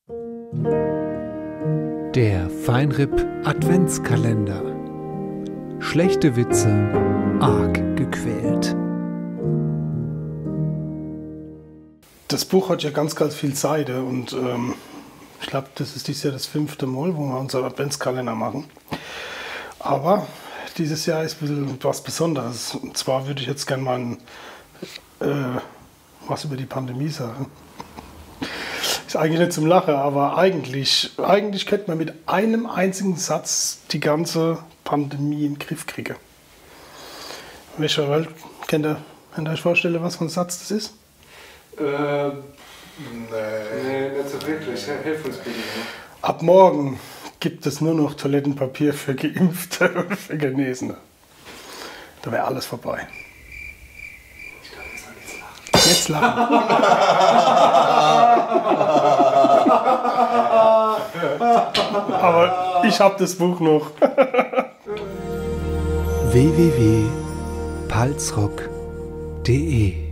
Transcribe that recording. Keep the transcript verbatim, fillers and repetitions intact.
Der Fine R I P Adventskalender. Schlechte Witze arg gequält. Das Buch hat ja ganz, ganz viel Seite und, ähm, ich glaub, das ist dieses Jahr das fünfte Mal, wo wir unseren Adventskalender machen. Aber dieses Jahr ist ein bisschen was Besonderes. Und zwar würde ich jetzt gern mal ein, äh, was über die Pandemie sagen. Ist eigentlich nicht zum Lachen, aber eigentlich, eigentlich könnte man mit einem einzigen Satz die ganze Pandemie in den Griff kriegen. Welcher, weil, könnt ihr, könnt ihr euch vorstellen, was für ein Satz das ist? Äh, nee. Nee, nicht so wirklich. Hilf uns bitte. Ne? Ab morgen gibt es nur noch Toilettenpapier für Geimpfte und für Genesene. Da wäre alles vorbei. Jetzt lachen. Aber ich habe das Buch noch. W W W Punkt palzrock Punkt D E